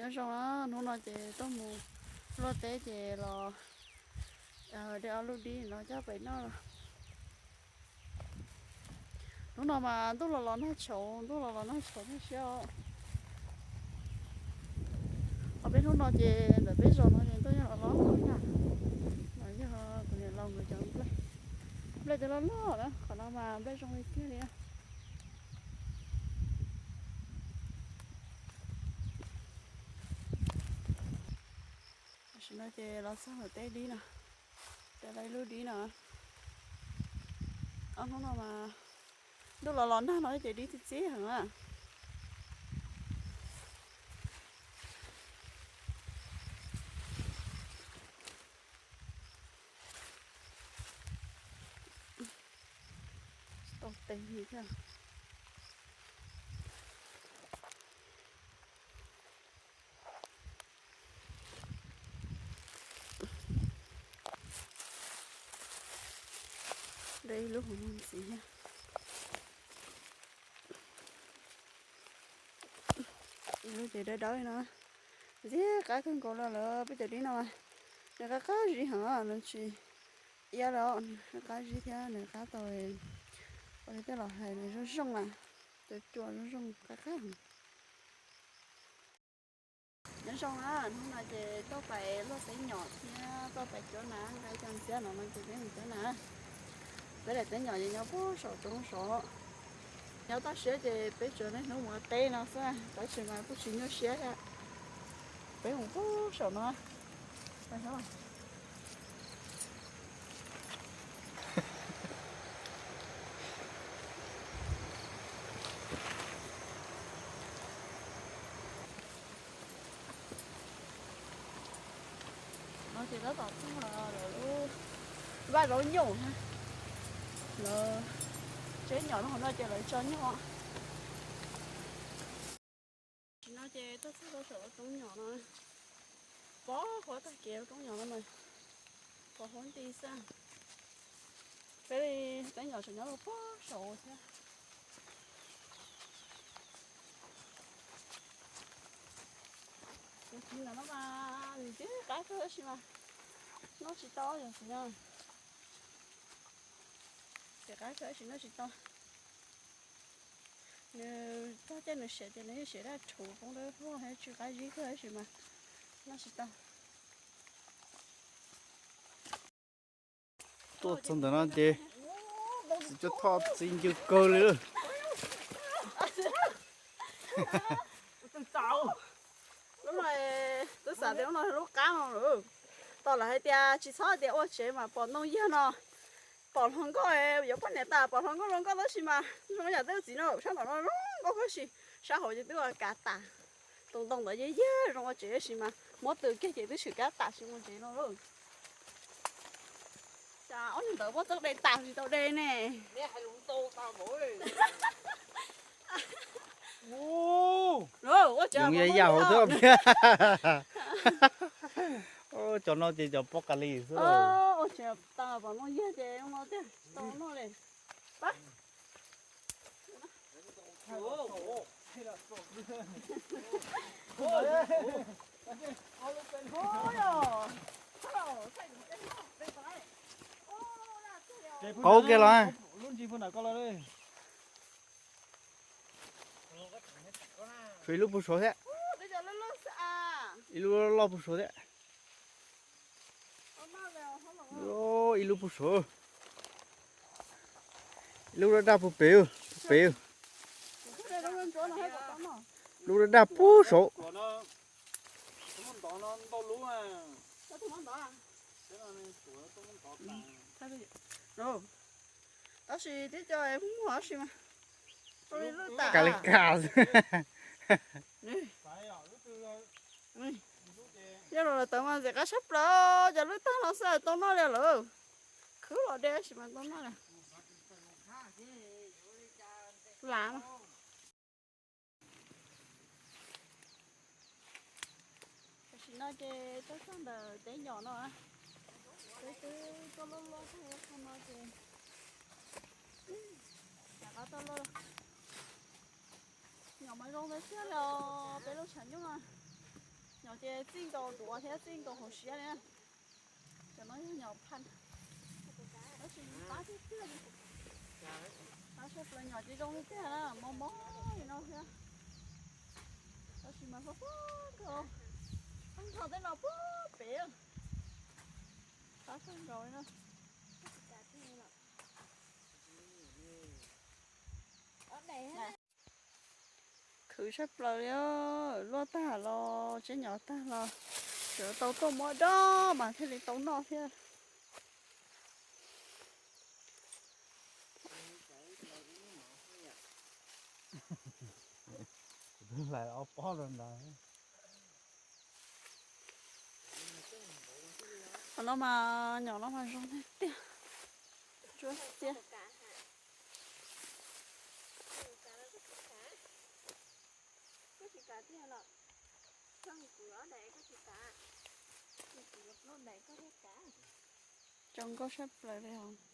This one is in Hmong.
Nyob zoo na, hnub no ces tuaj mus luaj teb ces los de ob lub dib no coj pem noj los. Hnub no mas ntuj los los nag tshauv, ntuj los los nag tshauv thiab siab os. Ho peb hnub no ces ntawm peb zos no ces ntuj yog los los nag. No yog kuv niam laus nkawd cov nplej, nplej twb loj loj na, qhov no mas nplej zoo li kiag li. Tam sim no ces los txog ntawm teb dib no, teb lub dib no. Ob hnub no mas ntuj los los nag no ces dib txi txib heev na. Tsis tau tes li thiab. De ib lub hauv no ntxiv thiab. Ib lub ces dawb dawb li no. Ntxiag qab kawg nkaus los lawm peb cov dib no. Nws qab qab zib heev, nws tsis iab li, nws qab zib thiab nws qab tau, ua li tej laus hais nws zoo zoo na, cov cua zoo zoo qab qab heev. Nyob zoo na, hnub no ces tuaj pais luaj teb nyom thiab tuaj pais cuab nas, nqa cov ntxiab no no ces peb mus cuab nas. Peb daim teb nyom ces nyob puag saum roob saud. Nyob toj siab ces peb tsuas niaj hnub mus ua teb no xwb, tab sis mas kuj tsis nyuaj siab thiab. Peb mus puag saum no. No ces tab tom txog lawv lub vaj zaub nyuj, lawv tseb nyom no hauv no ces lawv tso nyuj. Tam sim no ces tuaj txog rau saum lub roob nyom no, pom huab tag kev lub roob nyom no mas, pom huab nti xwb. Peb li teb nyom tseem nyob rau puag saud thiab. Cov txiv ntawm no mas nws twb qab kawg tab sis mas noj tsis tau cov txiv no. Ces qab kawg tab sis noj tsis tau. Nws txog caij nws siav ces nws yeej siav daj rhuv poob dawb vog thiab tsw qab zib kawg tab sis mas noj tsis tau. Tuaj txog ntawm no ces txiv cuab thoj txi ncw kawg li lawm. Lub no twb xav tias lub no lub qab no lawm. Tos lawv hais tias tsis txhob tias ua tsev mas pom ntoo yag no, pom hluas nkauj yuav poj niam tas pom hluas nkauj hluas nkauj tab sis mas zoo yam tej txiv no sab nraum no zoo nkauj huv si, sab hauv ces twb ua kav tas. Tus ntoo ntawd yog yag zoo ua tsev tab sis mas muab tws kiag ces twb tshwm kab tas tsis ua tsev no lawm. Cas ob niag ntawd muab txeeb de tas tsis tau de ne. Yoov yaj yaj hauv twb thiab. Cov no ces cov poj qas li xwb. Qaub kiag los. Tshuav ib lub puag saud thiab. Ib lub loj puag saud thiab. Ib lub puag saud. Ib lub daj daj puag pem, puag pem. Lub daj daj puag saud. Tab sis tib co muag tab sis mas kav li kas. Yog los lawv tawv mas ntxim qab tshaj plaws, cov lub tag no xwb tau noj li lawm. Khwv los de tab sis mas tau noj li. Lav mas. Tam sim no ces tuaj txog ntawm teb nyom no, peb twb tuaj luaj luaj tag qhov no ces rov qab tuaj luaj. Nyom mas zoo ntawd xwb li os, peb lub tshav nyuj no. Ces txij nkaus duav thiab txij nkaus hauv siab li. Cov no yog nyom phaj, tab sis qab tiag tiag li. Qab tshaj plaws, nyom ces zoo li tiag na, mos mos li no thiab. Tab sis mas qab qab kawg, qab nrho tej no puag pem. Qab kawg nkaus li na. Khwv tshaj plaws li, luaj tag los tsev nyom tag los tseem tau tuaj muab dob mas thiaj li tau noj thiab. Hlais ob pob rau ntawd. Qhov no mas nyom no mas zoo tiag tiag. Ntsuab xiab. Zoo nkauj tshaj plaws li os.